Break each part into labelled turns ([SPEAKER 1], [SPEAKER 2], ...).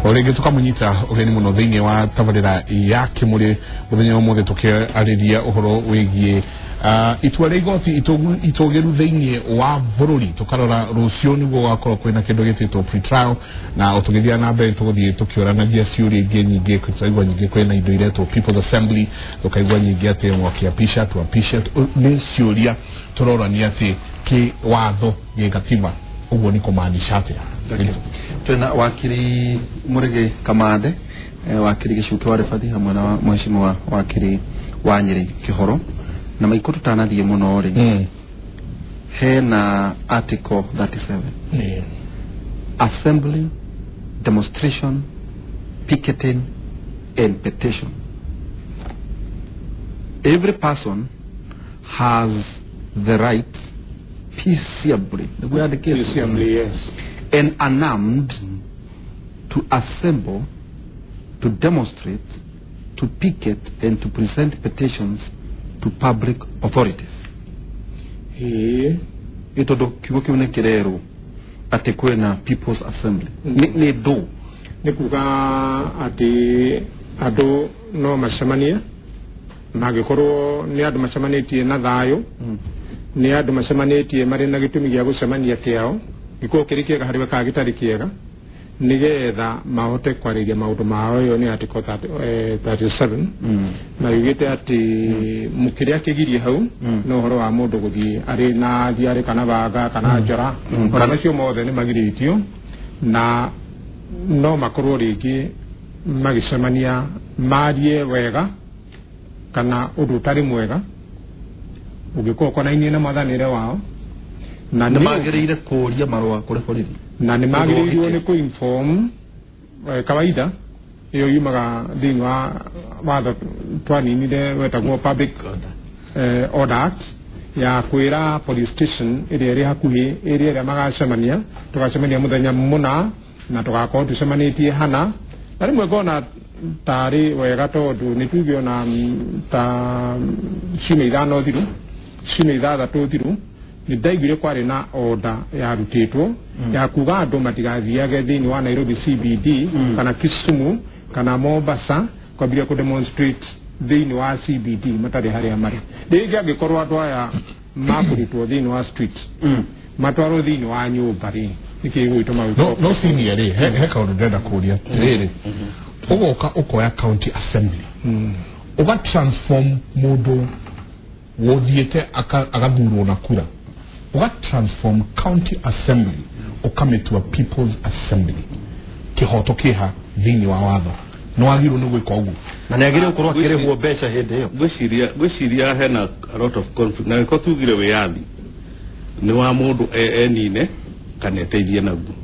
[SPEAKER 1] O rĩngĩ tũkamũnyita ũgeni mũno thĩinĩ wa tabarĩra ya Kĩmũrĩ mũthenya ũmũthĩ, tũkĩarĩria ũhoro wĩgiĩ itua rĩa igoti itũgĩru thĩinĩ wa bũrũri. Tũkarora rũciũ nĩguo gũgakorwo kwĩna kĩndũ gĩtĩtwo pre-trial, na o tũgĩthiĩ na mbere tũgũthiĩ tũkĩũranagia ciũria ingĩ nyingĩ. Tũkaigua nyingĩ kwĩna indo iretwo People's Assembly, tũkaigua nyingĩ atĩ wakiapisha tuapisha. Nĩ ciũria tũrorania atĩ kĩwatho, gĩgatiba, ũguo nĩ kũmaanisha atĩa?
[SPEAKER 2] Twina wakiri Murigi Kamande, wakiri Gicuki wa Ribathi, hamwe na mheshimiwa wakiri wa Nyeri Kihoro. Na maiko tutanathiĩ mũno rĩ, hena article 37, assembly, demonstration, picketing and petition. Every person has the right peaceably, nĩguo yandĩkĩtwo,
[SPEAKER 3] Peaceably, yes.
[SPEAKER 2] and unarmed to assemble, to demonstrate, to picket and to present petitions to public authorities. Ĩ tondũ kiugo kĩu nĩ kĩrerwo atĩ kwĩna People's Assembly. Nĩ ndũ?
[SPEAKER 3] Nĩ kuga atĩ andũ no macemanie mangĩkorwo nĩ andũ macemanĩtie na thayũ, nĩ andũ macemanĩtie marĩ na gĩtũmi gĩa gũcemania kĩao, gĩkorwo kĩrĩ kĩega harĩ we kana gĩtarĩ kĩega, nĩgetha mahote kwarĩria maũndũ mao. Ĩyo nĩ article 37, na yugĩte atĩ kĩrĩa kĩgirie hau no ũhoro wa mũndũ gũthiĩ arĩ na thiarĩ kana banga kana njora. Ona macio mothe nĩ magirĩtio, na no makorwo rĩngĩ magĩcemania marie wega kana ũndũ ũtarĩ mwega ũngĩkorwo ũkonainie na mwathanĩre wao, na
[SPEAKER 2] nĩ magĩrĩire kũũria marũa kũrĩ borithi.
[SPEAKER 3] Na nĩ magĩrĩirwo nĩ kũ-inform kawaida. Ĩyo yumaga thĩinĩ wa watho twaninire wetagwo Public Order Act, ya kwĩra police station ĩrĩa ĩrĩ hakuhĩ ĩrĩa ĩrĩa magacemania, tũgacemania mũthenya mũna na tũgakorwo tũcemanĩtie hana. Na rĩmwe ngona tarĩ wega, tondũ nĩ tuge ona ta ciumia 5 thiru, ciumia 6 thiru, nĩ ndaiguire kwarĩ na order yarutĩtwo ya kuga andũ matigathiage thĩinĩ wa Nairobi CBD kana Kisumu kana Mombasa kwambĩrĩria kũ demonstrate thĩinĩ wa CBD matarĩ harĩa marĩ. Rĩngĩ angĩkorwo andũ aya makũrutwo thĩinĩ wa street matwarwo thĩinĩ wa nyũmba rĩ, nĩkĩ gĩgũgĩtũma
[SPEAKER 1] No no senior rĩ, he kaũndũ ndĩrenda kũria rĩrĩ. Ũgoka ũkoya county assembly, ũga transform mũndũ wothiĩte agathurwo na kura, ũga transform county assembly ũkamĩtua People's Assembly. Kĩhoto kĩha thĩinĩ wa watho? Nĩ wagĩrĩirwo nĩ gwĩka ũguo?
[SPEAKER 2] Na nĩ agĩrĩire gũkorwo akĩrĩhwo mbeca hĩndĩ ĩyo?
[SPEAKER 4] Ngwĩciria hena a lot of conflict, na nĩko tugire wĩyathi nĩ wa mũndũ enine kana eteithie naguo.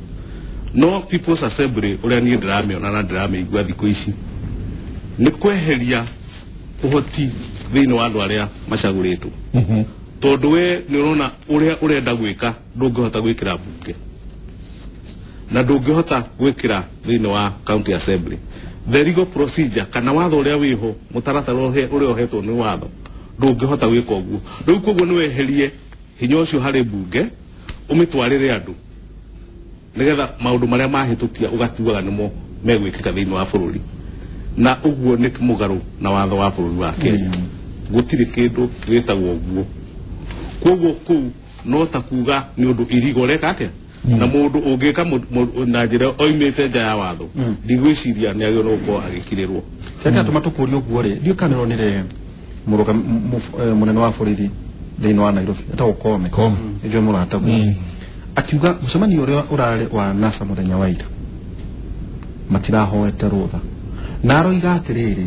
[SPEAKER 4] No People's Assembly, ũrĩa niĩ ndĩramĩona na ndĩramĩigua thikũ ici, nĩ kweheria ũhoti thĩinĩ wa andũ arĩa macagũrĩtwo, tondũ we nĩ ũrona ũrĩa ũrenda gwĩka ndũngĩhota gwĩkĩra mbunge na ndũngĩhota gwĩkĩra thĩinĩ wa county assembly. The legal procedure kana watho ũrĩa wĩho, mũtaratara ũrĩa ũhetwo nĩ watho, ndũngĩhota gwĩka ũguo. Rĩu koguo nĩ weherie hinya ũcio harĩ mbunge, ũmĩtwarĩre andũ, nĩgetha maũndũ marĩa mahĩtũkia ũgatuaga nĩmo megwĩkĩka thĩinĩ wa bũrũri. Na ũguo nĩ mũgarũ na watho wa bũrũri wa Kenya. Gũtirĩ kĩndũ gĩtagwo ũguo. Koguo kũu no ta kuga nĩ ũndũ irigo ũreka atĩa, na mũndũ ũngĩka na njĩra oimĩte nja ya watho, ndigwĩciria nĩ agĩrĩirwo gũkorwo agĩkirĩrwo.
[SPEAKER 2] Kĩrĩa kĩratũma tũkũrie ũguo rĩ, ndiũ kana nĩronire mũnene wa borithi thĩinĩ wa Nairobi etagwo Koome.
[SPEAKER 1] Koome.
[SPEAKER 2] Nĩnjũĩ mũrataguo, akiuga mũcemanio ũrĩa ũrarĩ wa NASA mũthenya wa ira matirahoete rũtha, na aroiga atĩrĩrĩ,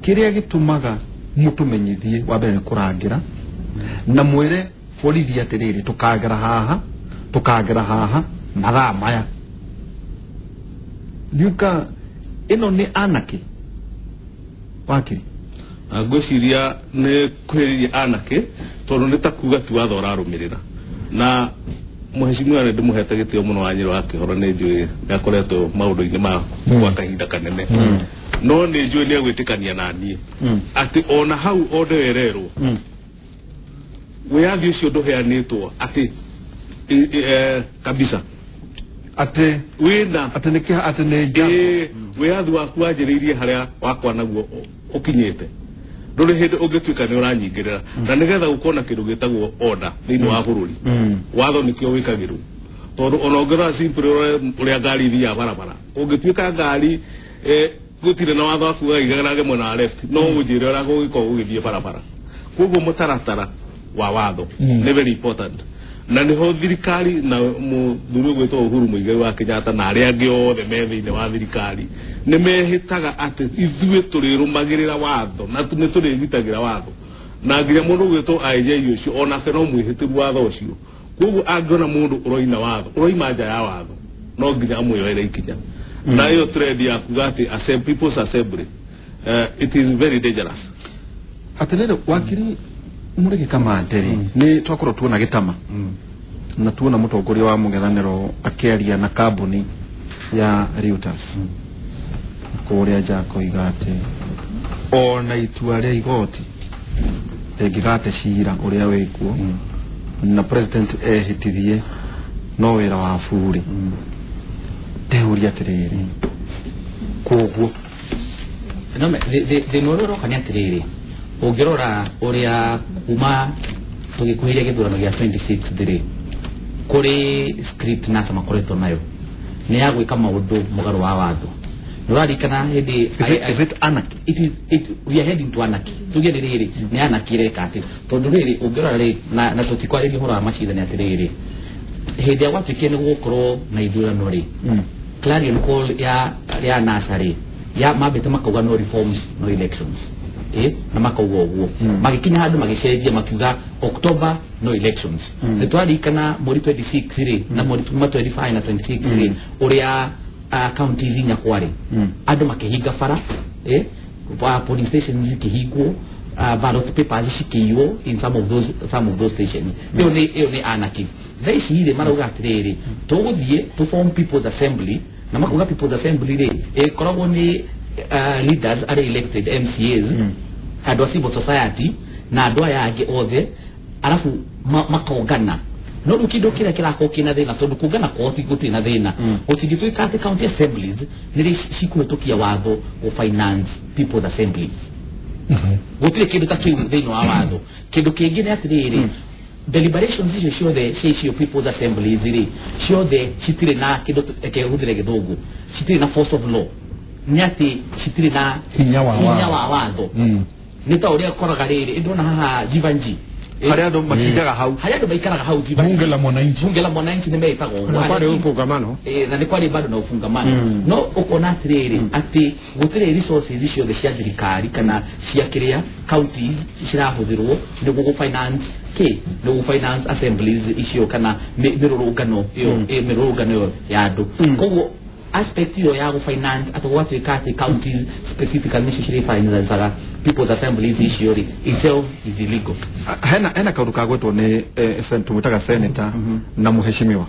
[SPEAKER 2] kĩrĩa gĩtũmaga mũtũmenyithie wa mbere nĩ kũrangĩra na mwĩre borithi atĩrĩrĩ, tũkagera haha, tũkagera haha mathaa maya. Ndiuka ĩno nĩ anarchy, wakiri?
[SPEAKER 4] Na ngwĩciria nĩ kwĩrĩria anake, tondũ nĩ ta kuga ti watho ũrarũmĩrĩra. Na mũhecimiwa nĩ ndĩmũhete gĩtĩo mũno, wa Nyĩrĩ wa Kĩhoro, nĩ njũĩ nĩ akoretwo maũndũ-inĩ ma gwa kahinda kanene, no nĩ njũĩ nĩ egwĩtĩkania na niĩ atĩ ona hau onde wererwo wĩyathi ũcio ndũheanĩtwo atĩ kabisa.
[SPEAKER 2] Atĩ
[SPEAKER 4] wĩna
[SPEAKER 2] atĩ nĩ kĩha atĩ nĩ njamba.
[SPEAKER 4] Wĩyathi waku wanjĩrĩirie harĩa wakwa naguo ũkinyĩte, ndũrĩ hĩndĩ ũngĩtuĩka nĩ ũranyingĩrĩra, na nĩgetha gũkorwo na kĩndũ gĩtagwo order thĩinĩ wa bũrũri. Watho nĩkĩo wĩkagĩrwo, tondũ ona ũngĩrora simple ũrĩa ngari ithiaga barabara, ũngĩtuĩka ngari gũtirĩ na watho wa kuga igerage mwena wa left, no ũnjĩre ũrĩa gũgĩkorwo gũgĩthiĩ barabara. Koguo mũtaratara wa watho nĩ very important, na nĩho thirikari na mũthuri ũgwĩtwo Uhuru Muigai wa Kenyatta na arĩa angĩ othe me thĩinĩ wa thirikari nĩ mehĩtaga atĩ ithuĩ tũrĩrũmagĩrĩra watho na nĩ tũrĩgitagĩra watho, na nginya mũndũ ũgwĩtwo IJ ũcio onake no mwĩhĩtĩru watho ũcio. Koguo angĩona mũndũ ũroina watho, ũroima nja ya watho, no nginya amwĩyoere ikinya. Na ĩyo trend ya kuga atĩ People's Assembly, it is very dangerous.
[SPEAKER 2] Atĩrĩrĩ, wakiri Mũrĩgĩ Kamande rĩ, nĩ twakorwo tuona gĩtama na tuona mũtongoria wa mũng'ethanĩro akĩaria na kambuni ya Reuters kũrĩa nja, akoiga atĩ ona itua rĩa igoti rĩngĩgate cira ũrĩa wĩkuo na president ehĩtithie no wĩra wa buri. Ndeuria atĩrĩrĩ, koguo
[SPEAKER 5] no thĩna ũrĩa ũroka nĩ atĩrĩrĩ, ũngĩrora ũrĩa kuma tũgĩkuhĩrĩria gĩthurano gĩa 26 rĩ, kũrĩ script NASA makoretwo nayo nĩ ya gwĩka maũndũ mũgarũ wa watho. Nĩ ũraririkana hĩndĩ
[SPEAKER 2] Is it anarchy?
[SPEAKER 5] It is it, we are heading to anarchy. Tuge nĩ rĩrĩ, nĩ anarchy ĩreka atĩ tondũ rĩrĩ ũngĩrora rĩ, na tũtikwarĩria ũhoro wa macira, nĩ atĩrĩrĩ, hĩndĩ ĩrĩa gwatuĩkire nĩ gũgũkorwo na ithurano rĩ, clarion call ya NASA rĩ, ya mambĩte makauga no reforms, no elections, na makauga ũguo. Magĩkinya handũ magĩcenjia, makiuga October no elections. Nĩ twaririkana mweri 26 rĩ, na mweri kuma 25 na 26 rĩ, ũrĩa counties inya kwarĩ andũ makĩhinga bara, police stations cikĩhingwo, ballot papers cikĩiywo in some of those stations. Ĩyo nĩ anarchy. Thaa ici rĩ, marauga atĩrĩrĩ, tũgũthiĩ to form People's Assembly, na makauga People's Assembly rĩ, ĩkoragwo nĩ leaders arĩa elected MCAs, andũ a civil society na andũ aya angĩ othe, arabu makongana. No rĩu kĩndũ kĩrĩa kĩrakorwo kĩna thĩna, tondũ kũngana kwao ti gũtirĩ na thĩna, gũtingĩtuĩka atĩ county assemblies nĩrĩ cikũhĩtũkia watho gũ finance People's Assemblies. Gũtirĩ kĩndũ ta kĩu thĩinĩ wa watho. Kĩndũ kĩngĩ nĩ atĩrĩrĩ, deliberations icio ciothe cia icio People's Assemblies rĩ, ciothe citirĩ na kĩndũ, reke hũthĩre gĩthũngũ, citirĩ na force of law, nĩ atĩ citirĩ na
[SPEAKER 1] hinya wa
[SPEAKER 5] hinya
[SPEAKER 1] watho.
[SPEAKER 5] Wa watho. Nĩ ta ũrĩa ũkoraga rĩrĩ, ndona haha Jivanji.
[SPEAKER 2] Harĩa andũ matindaga hau.
[SPEAKER 5] Harĩa andũ maikaraga hau Jivanji.
[SPEAKER 1] Bunge la mwananchi.
[SPEAKER 5] Bunge la mwananchi nĩ metagwo ũguo.
[SPEAKER 3] Na kwarĩ ũfungamano.
[SPEAKER 5] Na nĩ kwarĩ bado na ũfungamano. No ũkona atĩrĩrĩ, atĩ gũtirĩ resources ciothe cia thirikari kana cia kĩrĩa counties cirahũthĩrwo nĩguo gũ finance kĩ, nĩguo finance assemblies icio kana mĩrũrũngano ĩyo, mĩrũrũngano ĩyo ya andũ. Koguo aspect ĩyo ya gũ finance atĩ gwatuĩka atĩ counties specifically nĩcio cirĩ financaga People's Assemblies icio rĩ, itself is illegal.
[SPEAKER 2] Hena kaundu kagwetwo nĩ tũmwĩtaga senator na mũheshimiwa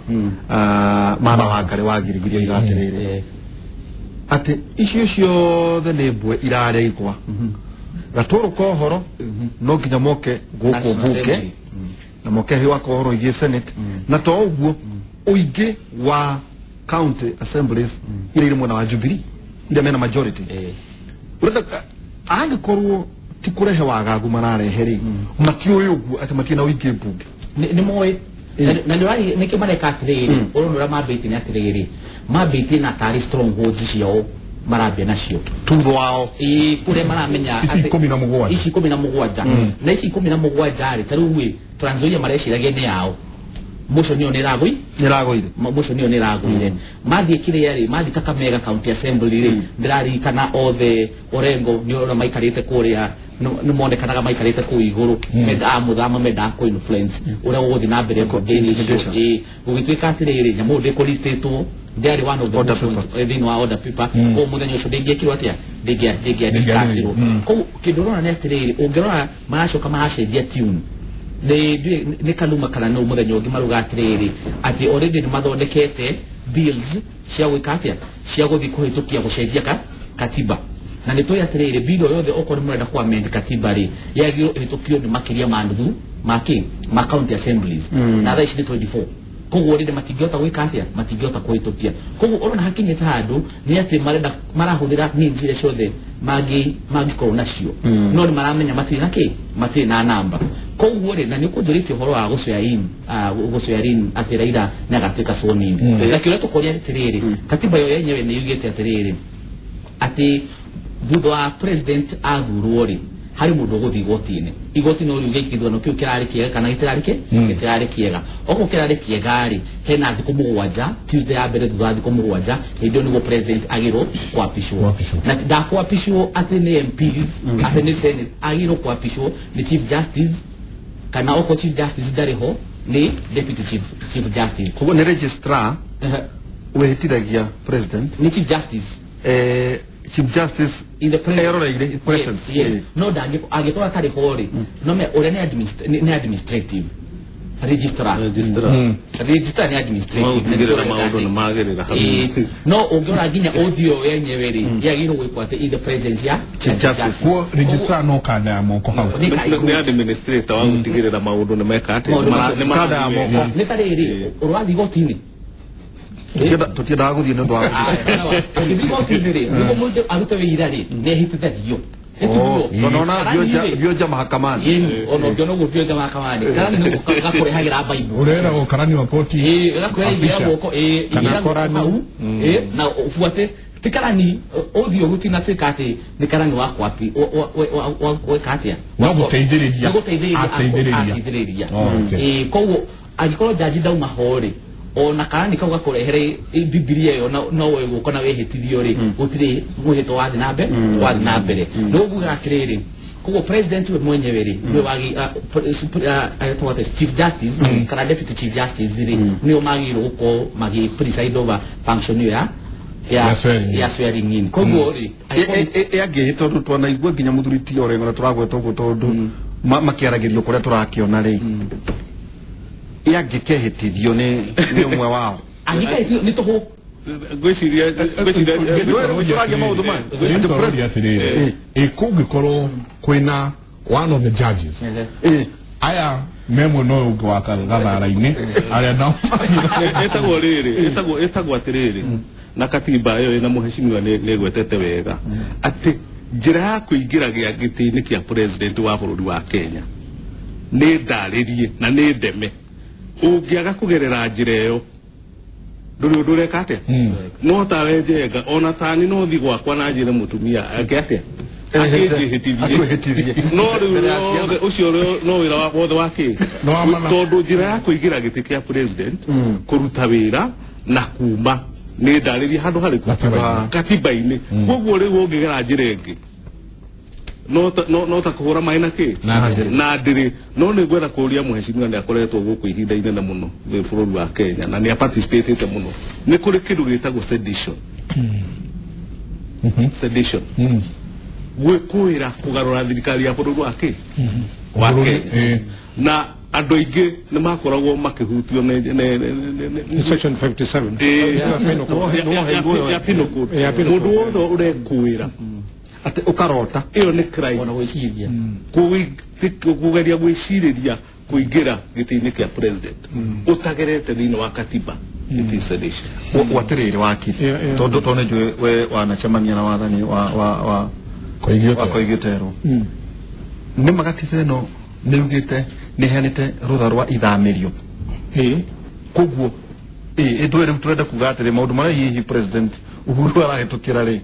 [SPEAKER 2] Martha Wangari wa Girigiri, oiga atĩrĩrĩ, atĩ icio ciothe nĩ mbwe irarĩa igwa gatũrũ ka ũhoro, no nginya moke gũkũ
[SPEAKER 5] National
[SPEAKER 2] mbunge
[SPEAKER 5] Assembly.
[SPEAKER 2] Na moke hĩ waka ũhoro igiĩ senate, na to ũguo ũingĩ wa county assemblies iria irĩ mwena wa Jubilee, iria mena majority, ũrenda angĩkorwo ti kũrehe wagagu mararehe rĩ, matiũĩ ũguo atĩ matirĩ na ũingĩ mbunge.
[SPEAKER 5] Nĩ moĩ na nĩ ũrari nĩkĩo mareka atĩrĩrĩ, ũrona ũrĩa mambĩtie nĩ atĩrĩrĩ, mambĩtie na tarĩ strongholds ciao marambia nacio.
[SPEAKER 2] Tutho wao.
[SPEAKER 5] Ĩĩ, kũrĩa maramenya
[SPEAKER 1] ici 17.
[SPEAKER 5] Ici 17. Na ici 17 rĩ, ta rĩu ĩ Trans Nzoia mareciragia nĩ yao, motion ĩyo nĩ ĩragũi
[SPEAKER 2] nĩ ĩragũire.
[SPEAKER 5] Motion ĩyo nĩ ĩragũire. Mathiĩ kĩrĩa rĩ, mathiĩ Kakamega county assembly rĩ, ndĩraririkana othe Orengo nĩ ũrona maikarĩte kũrĩa, nĩ monekanaga maikarĩte kũu igũrũ, mendaga mũthama, mendaga kũ influence ũrĩa gũgũthiĩ na mbere mbunge-inĩ icio.
[SPEAKER 2] Intimidation.
[SPEAKER 5] Ĩĩ, gũgĩtuĩka atĩrĩrĩ, nyamũ ĩyo ndĩkũlistĩtwo, ndĩarĩ one of the
[SPEAKER 2] Order
[SPEAKER 5] motions,
[SPEAKER 2] paper.
[SPEAKER 5] thĩinĩ wa order paper. Koguo mũthenya ũcio ndĩngĩekirwo atĩa, ndĩngĩadiscussirwo. Koguo kĩndũ ũrona nĩ atĩrĩrĩ, ũngĩrora maracoka maracenjia tune, nĩ Kaluma kana nũ mũthenya ũngĩ maruga atĩrĩrĩ, atĩ already nĩ mathondekete bills cia gwĩka atĩa, cia gũthiĩ kũhĩtũkia gũcenjia katiba. Na nĩ tũĩ atĩrĩrĩ, bill o yothe okorwo nĩ mũrenda kũ amend katiba rĩ, yagĩrĩirwo ĩhĩtũkio nĩ makĩria ma nuthu ma kĩ, ma county assemblies. Na thaa ici nĩ 24. Koguo rĩrĩ matingĩhota gwĩka atĩa, matingĩhota kũhĩtũkia. Koguo ũrona hakinyĩte handũ nĩ atĩ marenda marahũthĩra means iria ciothe mangĩkorwo nacio, no nĩ maramenya matirĩ na kĩ, matirĩ na namba. Koguo rĩ, na nĩ ũkũnjũrĩtie ũhoro wa gũswear in, gũswear in atĩ Raila nĩ agatuĩka sworn in. Na kĩũria tũkoria atĩrĩrĩ, katiba yo yenyewe nĩ yugĩte atĩrĩrĩ, atĩ thutha wa president athurwo rĩ, harĩ mũndũ ũgũthiĩ igoti-inĩ. Igoti no riuge gĩthurano kĩu kĩrarĩ kĩega kana gĩtirarĩ kĩega. Okorwo kĩrarĩ kĩega rĩ, hena thikũ 7, Tuesday ya mbere thutha wa thikũ 7, hĩndĩ ĩyo nĩguo president agĩrwo kwapishwo. Na ndakwapishwo atĩ nĩ MPs, atĩ nĩ Senate, agĩrwo kwapishwo nĩ Chief Justice, kana okorwo Chief Justice ndarĩ ho nĩ Deputy Chief Justice.
[SPEAKER 2] Koguo nĩ registrar wĩhĩtithagia president,
[SPEAKER 5] nĩ Chief Justice.
[SPEAKER 2] Chief Justice
[SPEAKER 5] in the presence.
[SPEAKER 2] Presence.
[SPEAKER 5] Yes. No angĩkorwo atarĩ ho rĩ, no me ũrĩa nĩ administrative registrar. Registrar nĩ administrative.
[SPEAKER 4] Maũtigĩrĩra maũndũ nĩ magĩrĩra.
[SPEAKER 5] No ũngĩona nginya ũthio yenyewe rĩ, yagĩrĩirwo gwĩkwo atĩ in the presence ya
[SPEAKER 2] Chief Justice.
[SPEAKER 1] Kuo registrar no kanda ya moko hau.
[SPEAKER 4] Nĩ administrator wa gũtigĩrĩra maũndũ nĩ meka atĩ
[SPEAKER 2] kanda ya moko.
[SPEAKER 5] Nĩ ta rĩrĩ, ũrathiĩ igoti-inĩ.
[SPEAKER 2] Tũtiendaga gũthiĩ nĩ ũndũ wa
[SPEAKER 5] ũngĩthiĩ igoti-inĩ rĩ, nĩguo mũndũ arute wĩira rĩ, nĩ ehĩtithagio.
[SPEAKER 2] Tondũ ona vionja mahakamani.
[SPEAKER 5] Ona ũngĩona ũguo vionja mahakamani, karani nĩ gakũrehagĩra Bible.
[SPEAKER 1] Ũreragwo karani wa koti.
[SPEAKER 5] Gakũrehagĩra guoko,
[SPEAKER 3] Kana korani.
[SPEAKER 5] Hau, na ũbuate ti karani ũthiĩ gũtinatuĩka atĩ nĩ karani wa kwapi weka atĩa?
[SPEAKER 1] Wa gũteithĩrĩria.
[SPEAKER 5] Gũteithĩrĩria. Koguo angĩkorwo jaji ndauma ho rĩ, ona karani kau gakũrehere Bibilia ĩyo no wĩgũka na wĩhĩtithio rĩ, gũtirĩ mwĩhĩtwa wathiĩ na mbere, wathiĩ na mbere. Nĩ ũguga atĩrĩrĩ, koguo president we mwenyewe rĩ, nĩwe wagi Chief Justice kana Deputy Chief Justice rĩ, nĩo magĩrĩirwo gũkorwo magĩ preside over function ĩyo ya swearing in. Koguo rĩ,
[SPEAKER 2] angĩ tondũ twanaigua nginya mũthuri ti Orengo na tũragweta ũguo tondũ makĩaragĩrio kũrĩa tũrakĩona rĩ, yangĩkehĩtithio nĩ ũmwe wao.
[SPEAKER 5] Angĩkehĩtithio nĩ tũhũ.
[SPEAKER 4] Ngwĩciria
[SPEAKER 2] maũndũ maya.
[SPEAKER 1] Atĩrĩrĩ, kũngĩkorwo kwĩna one of the judges aya me mwena ũyũ ũngĩ wa gathara-inĩ, arĩa nao
[SPEAKER 4] ĩtagwo rĩrĩ, ĩtagwo atĩrĩrĩ, na katiba ĩyo ĩna mũheshimiwa nĩ ĩgwetete wega atĩ njĩra ya kũingĩra gĩtĩ-inĩ kĩa president wa bũrũri wa Kenya nĩ ndarĩrie na nĩ ndeme. Ũngĩaga kũgerera njĩra ĩyo ndũrĩ ũndũ ũreka atĩa? No tawe Njenga ona tani no thiĩ gwakwa na njĩre mũtumia ake atĩa? Akĩnjĩhĩtithie. No rĩu ũcio no wĩra wothe wa kĩ? Tondũ njĩra ya kũingĩra gĩtĩ kĩa president, kũruta wĩra na kuma nĩ ndarĩrie handũ harĩkũ? Katiba-inĩ. Koguo rĩu ũngĩgera njĩra ĩngĩ no ta kũhũra maĩ na kĩ? Na ndĩrĩ. No nĩ ngwenda kũũria mũheshimiwa nĩ akoretwo gũkũ ihinda inene mũno bũrũri wa Kenya na nĩ aparticipatĩte mũno. Nĩ kũrĩ kĩndũ gĩtagwo sedition. Sedition. Gwĩkũĩra kũgarũra thirikari ya bũrũri wa kĩ? Wa Kenya. Na andũ aingĩ nĩ makoragwo makĩhutio nĩ
[SPEAKER 3] section 57
[SPEAKER 4] ya penal code. Mũndũ wothe ũrekũĩra
[SPEAKER 2] atĩ ũkarota,
[SPEAKER 4] ĩyo nĩ crime.
[SPEAKER 5] Ona gwĩciria
[SPEAKER 4] kũgeria gwĩcirĩria kũingĩra gĩtĩ-inĩ kĩa president ũtagerete thĩinĩ wa katiba, it is sedition.
[SPEAKER 2] Watĩrĩrĩ wakiri, tondũ nĩ njũĩ we wanacemania na wathani wa Koigĩterwo, nĩ magatiba ĩno nĩ yugĩte nĩ ĩheanĩte rũtha rwa ithamĩrio. Koguo rĩu tũrenda kuga atĩrĩ, maũndũ marĩa hihi president Uhuru arahĩtũkĩra rĩ,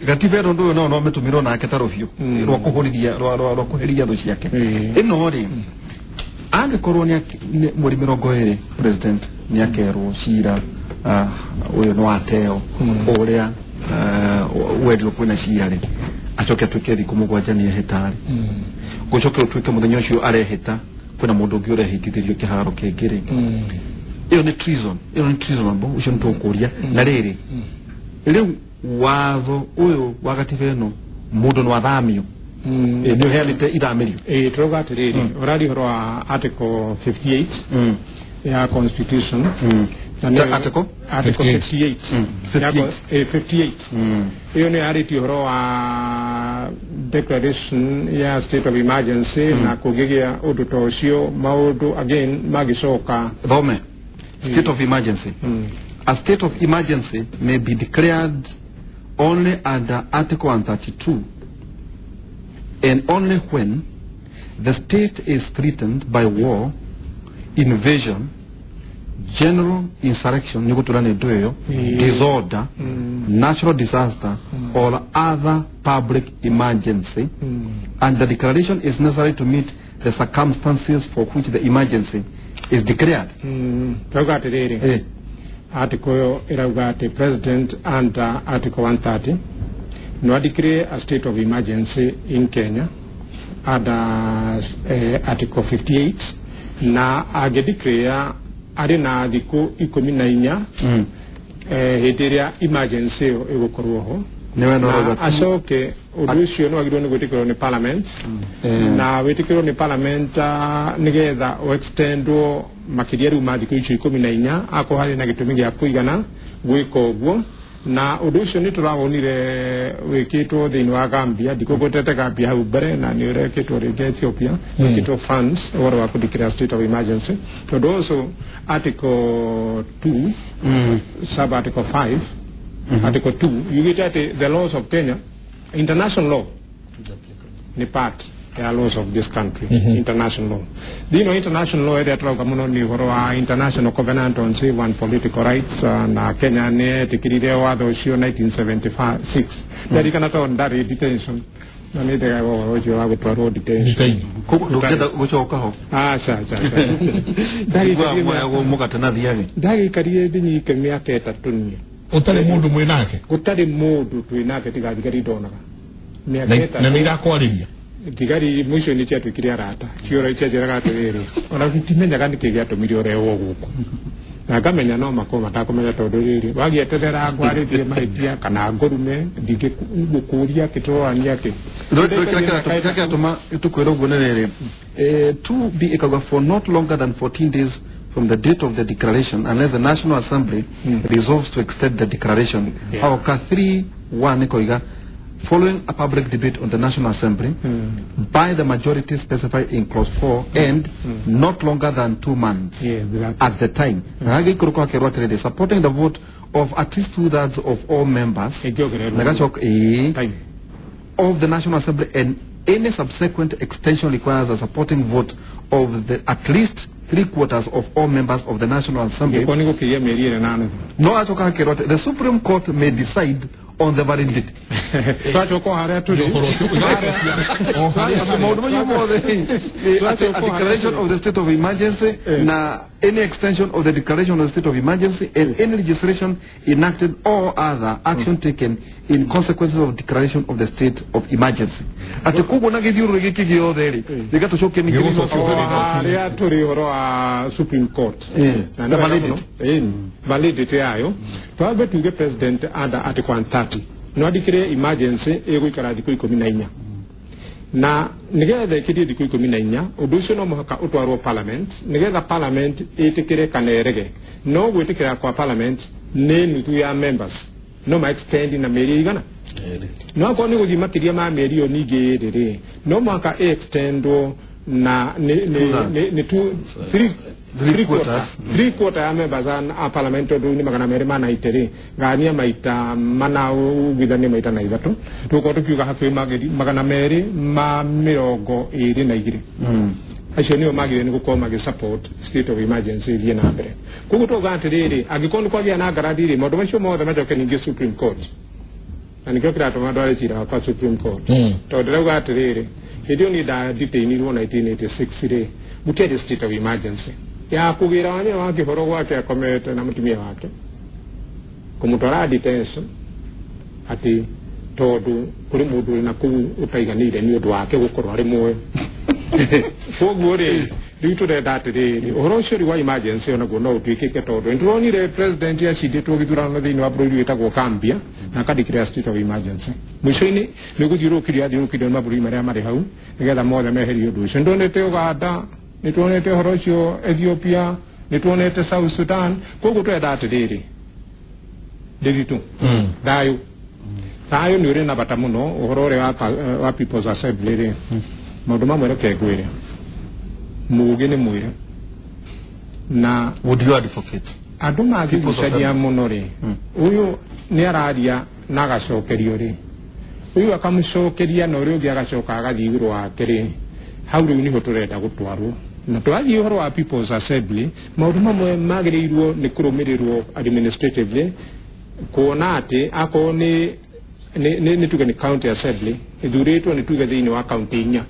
[SPEAKER 2] gatiba ĩno ũndũ ũyũ no mĩtũmĩrwo nake ta rũhiũ rwa kũhũrithia rwa kũherithia thũ ciake. Ĩno rĩ, angĩkorwo nĩ mweri 20 president nĩ akerwo cira ũyũ nĩ wateo ũrĩa werirwo kwĩna cira rĩ, acoke atuĩke thikũ 7 nĩ ehĩta rĩ, gũcoke ũtuĩke mũthenya ũcio arehĩta kwĩna mũndũ ũngĩ ũrehĩtithĩrio kĩharo kĩngĩ rĩ, ĩyo nĩ treason, ĩyo nĩ treasonable, ũcio nĩ tũkũria. Na rĩrĩ, rĩu watho ũyũ wa gatiba ĩno mũndũ no athamio, nĩ ũheanĩte ithamĩrio.
[SPEAKER 3] Tũrauga atĩrĩrĩ, ũraria ũhoro wa article 58 ya constitution.
[SPEAKER 2] Article
[SPEAKER 3] 58. 58 ĩyo nĩ yarĩtie ũhoro wa declaration ya state of emergency, na kũngĩgĩa ũndũ ta ũcio maũndũ again magĩcoka
[SPEAKER 2] thome. State of emergency. A state of emergency may be declared only under Article 132 and only when the state is threatened by war, invasion, general insurrection, disorder, natural disaster, or other public emergency, and the declaration is necessary to meet the circumstances for which the emergency is declared.
[SPEAKER 3] Article irauga President under Article 130 no declare a state of emergency in Kenya under Article 58 na agedeclare ari na thiku 14 hĩndĩ ĩrĩa emergency ĩyo ĩgũkorwo ho na acoke ũndũ ũcio nĩ wagĩrĩirwo nĩ gwĩtĩkĩrwo nĩ parliament na wĩtĩkĩrwo nĩ parliament nĩgetha ũextendwo makĩria rĩu ma thikũ icio 14 akorwo harĩ na gĩtũmi gĩa kũigana gwĩka ũguo. Na ũndũ ũcio nĩ tũrawonire wĩkĩtwo thĩinĩ wa Gambia, ndikũgwetete Gambia hau mbere, na nĩ ũrekĩtwo rĩngĩ Ethiopia, wĩkĩtwo France ũhoro wa kũdeclare state of emergency, tondũ also Article 2 sub Article 5 Article 2 yugĩte atĩ the laws of Kenya, international law ni part ya laws of this country. International law, thĩinĩ wa international law ĩrĩa tũrauga mũno nĩ ũhoro wa International Covenant on Civil and Political Rights, na Kenya nĩ etĩkĩrire watho ũcio 1976. Ndarikana tondũ ndarĩ detention na nĩ ndega ũhoro ũcio wa gũtwarwo detention.
[SPEAKER 2] Ndũngĩenda gũcoka ho?
[SPEAKER 3] Aca aca.
[SPEAKER 2] Mũgate na thiage.
[SPEAKER 3] Ndagĩikarire ndinyike mĩaka 3 niĩ.
[SPEAKER 1] Ũtarĩ mũndũ mwĩ nake?
[SPEAKER 3] Gũtarĩ mũndũ twĩ nake tiga thigari ndonaga. Mĩaka 3.
[SPEAKER 1] Na nĩ irakwarĩria?
[SPEAKER 3] Thigari mũico nĩ ciatuĩkire arata, ciora cianjĩraga atĩrĩrĩ, ona tutimenyaga nĩkĩ gĩatũmire ũrehwo gũkũ, na ngamenya no makorwo matakũmenya tondũ rĩrĩ wagĩeterera ngwarĩrie mahĩtia kana ngũrume ndingĩgũkũria kĩ tũrorania kĩ.
[SPEAKER 2] Kĩrĩa kĩratũma tũkwĩra ũguo nĩ rĩrĩ, 2B ĩkauga for not longer than 14 days from the date of the declaration unless the National Assembly resolves to extend the declaration. Aoka 3(1) ĩkoiga following a public debate on the National Assembly by the majority specified in clause 4 and not longer than 2 months at the time. Supporting the vote of at least 2/3 of all members of the National Assembly, and any subsequent extension requires a supporting vote of the at least 3/4 of all members of the National Assembly. No, the Supreme Court may decide on the validity. A declaration of the state of emergency, na any extension of the declaration of the state of emergency, and any legislation enacted or other action taken in consequences of declaration of the state of emergency. Ati koguo na gĩthiũrũrĩ gĩkĩ gĩothe rĩ, gĩgatũcokia ningĩ
[SPEAKER 3] harĩa tũrĩ ũhoro wa Supreme Court na validity yayo. Twambe tuge President under Article 130 no adeclare emergency ĩgũikara thikũ 14, na nigetha ĩkĩrie thikũ 14 ũndũ ũcio no mũhaka ũtwarwo parliament nigetha parliament ĩtĩkĩre kana ĩrege. No gwĩtĩkĩra kwa parliament nĩ nuthu ya members no ma extend na mĩeri igana, no akorwo nĩ gũthiĩ makĩria ma mĩeri ĩyo ningĩ ĩrĩ rĩ, no mũhaka ĩ-extendwo na nĩ 3/4 ya members a parliament tondũ nĩ 290 rĩ, gania maita mana ugithanie maita na 3, tũgũkorwo tũkiuga hakuhĩ 222 acio nĩo magĩrĩire nĩ gũkorwo magĩ support state of emergency ĩthiĩ na mbere. Koguo twauga atĩrĩrĩ, angĩkorwo nĩ kwagĩa na ngarari rĩ, maũndũ macio mothe macoke ningĩ Supreme Court, na nĩkĩo kĩratũma ndware cira wakwa Supreme Court, tondũ ndĩrauga atĩrĩrĩ, hĩndĩ ĩyo niĩ ndadetainirwo 1986 rĩ, gũtiarĩ state of emergency ya kũgĩra wanyina wa kĩhoro gwake akomete na mũtumia wake kũmũtwara detention atĩ tondũ kũrĩ mũndũ wĩna kũu ũtaiganĩire nĩ ũndũ wake gũkorwo arĩ muoyo. Koguo rĩ, rĩu tũrenda atĩrĩrĩ, ũhoro ũcio rĩu wa emergency onaguo no ũtuĩkĩke, tondũ nĩtũronire president acindĩtwo gĩthurano thĩinĩ wa bũrũri wĩtagwo Gambia na akadeclare state of emergency. Mũico-inĩ nĩ gũthiũrũrũkĩrio athiũrũrũkĩrio nĩ mabũrũri marĩa marĩ hau nĩgetha mothe meherie ũndũ ũcio. Nĩtuonete Uganda, nĩtuonete ũhoro ũcio Ethiopia, nĩtuonete South Sudan. Koguo tũrenda atĩrĩrĩ, ndĩritũ thayũ thayũ nĩ ũrĩ na bata mũno ũhoro ũrĩa wa People's Assembly rĩ, maũndũ mamwe reke ngwĩre, mũũgĩ nĩ mwĩre, Na
[SPEAKER 2] would you advocate
[SPEAKER 3] andũ mangĩgucania mũno rĩ, ũyũ nĩ araria na agacokerio rĩ, ũyũ akamũcokeria na ũrĩa ũngĩ agacoka agathiĩ igũrũ wake rĩ, hau rĩu nĩho tũrenda gũtwarwo. Na twathiĩ ũhoro wa People's Assembly, maũndũ mamwe magĩrĩirwo nĩ kũrũmĩrĩrwo administratively, kuona atĩ akorwo nĩ tuge nĩ county assembly ĩthurĩtwo nĩ tuge thĩinĩ wa county inya,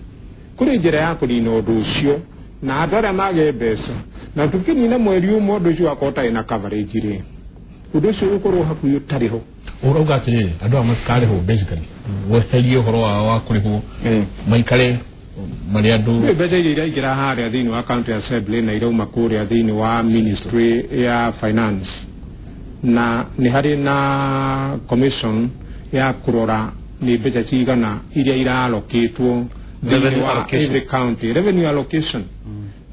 [SPEAKER 3] kũrĩ njĩra ya kũnina ũndũ ũcio na andũ arĩa mage mbeca, na tũkĩnina mweri ũmwe ũndũ ũcio wakorwo ũtarĩ na coverage rĩ, ũndũ ũcio ũkorwo hakuhĩ ũtarĩ ho.
[SPEAKER 1] Ũrauga atĩrĩrĩ, andũ aya matikarĩhwo basically, weherie ũhoro wao wa kũrĩhwo, maikare marĩ andũ.
[SPEAKER 3] Mbeca iria iraingĩra harĩa thĩinĩ wa county assembly na irauma kũrĩa thĩinĩ wa ministry ya finance, na nĩ harĩ na commission ya kũrora nĩ mbeca cigana iria iralokĩtwo thĩinĩ wa every county, revenue allocation.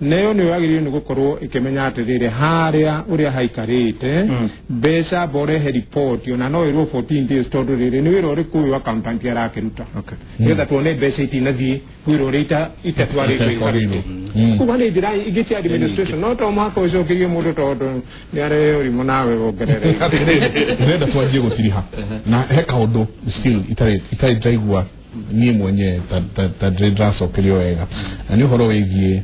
[SPEAKER 3] Nayo nĩ yagĩrĩirwo nĩ gũkorwo ĩkĩmenya atĩrĩrĩ, harĩa ũrĩa haikarĩte mbeca borehe report, ona no ĩrwo 14 days, tondũ rĩrĩ nĩ wĩra ũrĩkũ ũyũ accountant arakĩruta, nĩgetha tuone mbeca itinathiĩ wĩra ũrĩa itatwarĩtwo ikarutwo. Koguo nĩ njĩra ingĩ cia administration, no to mũhaka ũcokerie mũndũ tondũ nĩ areheo ũrimũ nawe wongerere.
[SPEAKER 1] Ndĩrenda twanjie gũtiriha na he kaũndũ still itarĩ ndaigua niĩ mwenyewe ta ndĩracokerio wega, na nĩ ũhoro wĩgiĩ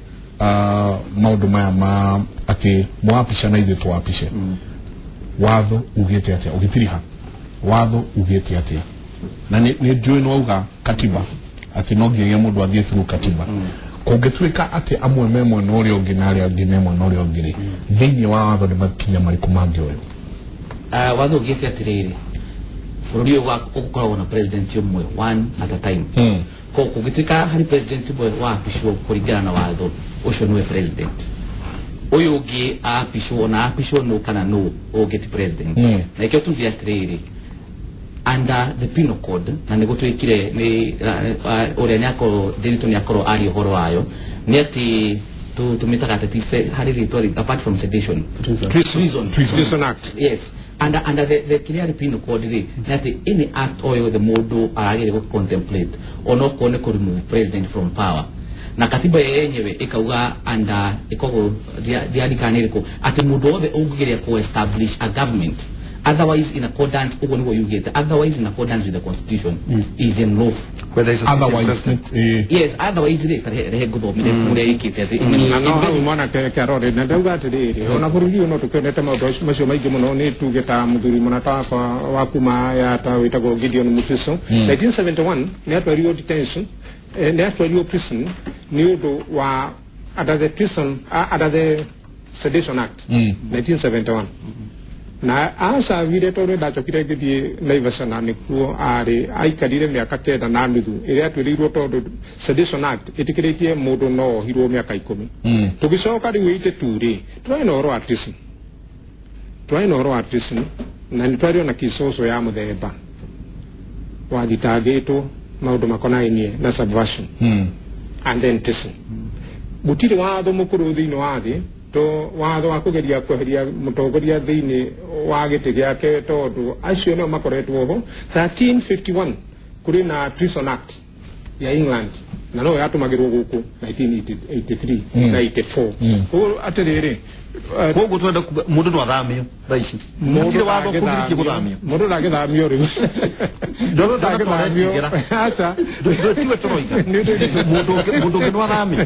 [SPEAKER 1] maũndũ maya ma atĩ mwapica na ithuĩ twapice. Watho ugĩte atĩa ũgĩtiriha? Watho ugĩte atĩa? Na nĩ njũĩ nĩwauga katiba atĩ no nginyagia mũndũ athiĩ through katiba. Kũngĩtuĩka atĩ amwe me mwena ũrĩa ũngĩ na arĩa angĩ me mwena ũrĩa ũngĩ rĩ, thĩinĩ wa watho nĩ makinya marĩkũ mangĩoywo?
[SPEAKER 5] Watho ugĩte atĩrĩrĩ, bũrũri ũyũ ũkoragwo na president ũmwe, one at a time. Ko kũngĩtuĩka harĩ president ũmwe waapicwo kũringana na watho ũcio nĩwe president, ũyũ ũngĩ aapicwo na aapicwo nũ kana nũ ũngĩ ti president. Na ikĩo tugire atĩrĩrĩ, under the penal code, na nĩ gũtuĩkire nĩ ũrĩa nĩakorwo Ndiritu nĩakorwo aria ũhoro wayo, nĩ atĩ tũmĩtaga atĩ harĩ rĩtwa apart from sedition,
[SPEAKER 3] Treason Act.
[SPEAKER 5] Yes, under the clear penal code rĩ, nĩ atĩ any act o yothe mũndũ aragĩrĩire gũ contemplate onokorwo nĩ kũ remove president from power, na katiba yenyewe ikauga under ikogo ndiarikana nĩ ĩrĩkũ, atĩ mũndũ wothe ũngĩgeria kũ establish a government otherwise in accordance, ũguo nĩguo yugĩte, otherwise in accordance with the constitution is unlawful.
[SPEAKER 2] Whether it's a
[SPEAKER 1] otherwise,
[SPEAKER 5] yes, otherwise rĩ, rehe ngũthomere ũrĩa ĩkĩte atĩ
[SPEAKER 3] na no hau mwanake kĩarore na ndauga atĩrĩrĩ, ona bũrũri ũyũ no tũkĩonete maũndũ macio maingĩ mũno. Nĩ tuge ta mũthuri mũnata wakwa wa kuma ya ta wĩtagwo Gideon Mutiso, 1971 nĩ atwarirwo detention, nĩ atwarirwo prison nĩ ũndũ wa under the prison, under the Sedition Act 1971, na acagire tondũ ndacokire ngĩthiĩ Naivasha na nĩkuo arĩ aikarire mĩaka 9.5 ĩrĩa atuĩrĩirwo, tondũ Sedition Act ĩtĩkĩrĩtie mũndũ no ohirwo mĩaka 10. Tũgĩcoka rĩu 82 rĩ, twarĩ na ũhoro wa treason, twarĩ na ũhoro wa treason, na nĩ twarĩ ona kicoco ya mũthemba wathitangĩtwo maũndũ makonainie na subversion and then treason. Gũtirĩ watho mũkũrũ thĩinĩ wa thĩ to watho wa kũgeria kweheria mũtongoria thĩinĩ wa gĩtĩ gĩake, tondũ acio nĩo makoretwo ho. 1351 kũrĩ na Treason Act ya England, na no yatũmagĩrwo gũkũ 1983 na 84. Koguo atĩrĩrĩ,
[SPEAKER 2] koguo twenda mũndũ no athamio thaa ici, mũndũ watho kũgirĩtie gũthamio,
[SPEAKER 3] mũndũ ndangĩthamio rĩu,
[SPEAKER 2] mũndũ ndangĩthamio,
[SPEAKER 3] aca
[SPEAKER 2] tiwe tũroiga, mũndũ ũngĩ no athamio,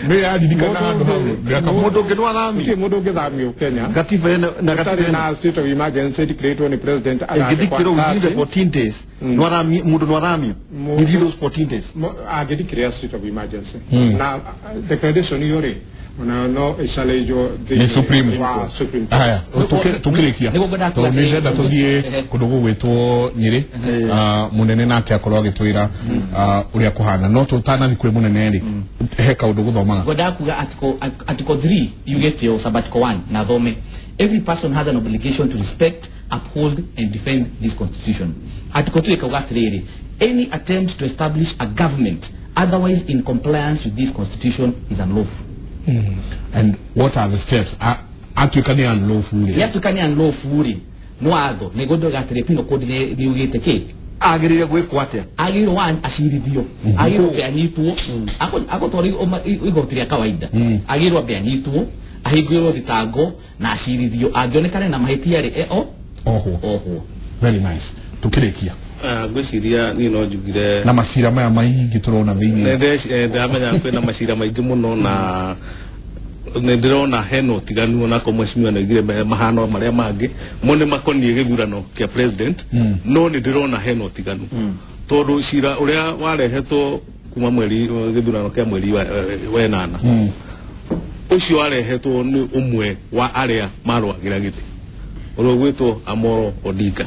[SPEAKER 1] nĩ yaririkana handũ hau,
[SPEAKER 2] mũndũ ũngĩ no athamio,
[SPEAKER 3] mũndũ ũngĩthamio Kenya
[SPEAKER 2] katiba ĩno na
[SPEAKER 3] gũtarĩ na state of emergency declared nĩ president
[SPEAKER 2] ĩngĩthikĩrwo within the 14 days, no athamio, mũndũ no athamio within those 14 days
[SPEAKER 3] angĩdeclare state of emergency, na declaration ĩyo rĩ ona no ĩcalĩnjwo
[SPEAKER 1] nĩ Supreme
[SPEAKER 3] wa Supreme Court.
[SPEAKER 1] Haya, tukĩrĩkia tondũ nĩ ndĩrenda tũthiĩ kũndũ gũgwĩtwo Nyĩrĩ, mũnene nake akorwo agĩtwĩra ũrĩa kũhana, no tũtanathiĩ kwĩ mũnene rĩ, he kaũndũ gũthomaga.
[SPEAKER 5] Ngwendaga kuga article 3 yugĩte ũũ, sub article 1 na thome, every person has an obligation to respect, uphold and defend this constitution. Article 2 ĩkauga atĩrĩrĩ, any attempt to establish a government otherwise in compliance with this constitution is unlawful.
[SPEAKER 1] And what are the steps? Atuĩka nĩ unlawful rĩ,
[SPEAKER 5] yatuĩka nĩ unlawful rĩ, nĩ watho nĩguo ndoiga atĩrĩ penal code nĩ yugĩte kĩ
[SPEAKER 2] agĩrĩire gwĩkwo atĩa?
[SPEAKER 5] Agĩrĩirwo one acirithio, agĩrĩirwo ambe anyitwo, agũtwarwo igoti rĩa kawaida, agĩrĩirwo ambe anyitwo, Ahingũrwo thitango na acirithio angĩonekane na mahĩtia rĩ ohwo.
[SPEAKER 1] Very nice. Tukĩrĩkia
[SPEAKER 4] ngwĩciria niĩ no njugire
[SPEAKER 1] na macira maya maingĩ tũrona thĩinĩ
[SPEAKER 4] ndamenya kwĩna macira maingĩ mũno na nĩ ndĩrona hena ũtiganu onako mheshimiwa nĩoigire mahano marĩa mangĩ mo nĩ makoniĩ gĩthurano kĩa president no nĩ ndĩrona hena ũtiganu tondũ cira ũrĩa warehetwo kuma mweri gĩthurano kĩa mweri wa ĩnana ũcio warehetwo nĩ ũmwe wa arĩa marũagĩra gĩtĩ ũrĩa ũgwĩtwo Amoro Odinga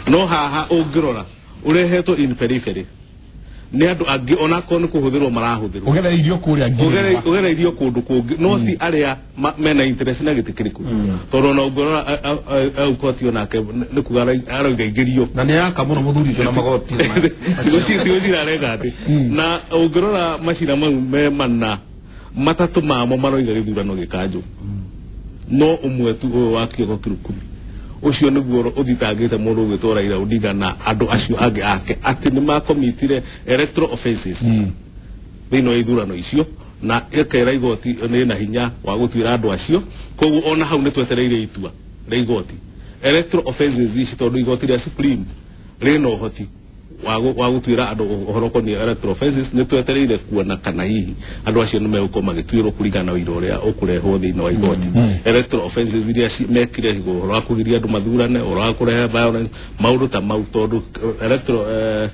[SPEAKER 4] no haha ũngĩrora ũrehetwo in periphery nĩ andũ angĩ onakorwo nĩ kũhũthĩrwo marahũthĩrwo
[SPEAKER 1] ũgereirio kũrĩa
[SPEAKER 4] ũgereirio kũndũ kũngĩ no ti arĩa mena interest na gĩtĩ kĩrĩkũ tondũ ona ũngĩrora aukoti onake nĩ kuga aroiga aingĩrio
[SPEAKER 2] na nĩ aka mũno mũthuri ũcio na magoti
[SPEAKER 4] tigũcira areka atĩ na ũngĩrora macira mau me mana matatũ mamo maroiga gĩthurano gĩkanjũ no ũmwe tu ũyũ wa Kĩoko Kĩrukumi ũcio nĩguo ũthitangĩte mũndũ ũgwĩtwo Raila Odinga na andũ acio angĩ ake atĩ nĩ makomitire electoral offences thĩinĩ wa ithurano icio na ĩkera igoti nĩ na hinya wa gũtuĩra andũ acio koguo ona hau nĩ twetereire itua rĩa igoti electoral offences ici tondũ igoti rĩa Supreme rĩna ũhoti wa gũtuĩra andũ ũhoro ũkoniĩ electoral offences nĩ twetereire kuona kana hihi andũ acio nĩ megũkorwo magĩtuĩrwo kũringana na ũira ũrĩa ũkũrehwo thĩinĩ wa igoti electoral offences iria mekire ũhoro wa kũgiria andũ mathurane ũhoro wa kũrehe violence maũndũ ta mau tondũ electoral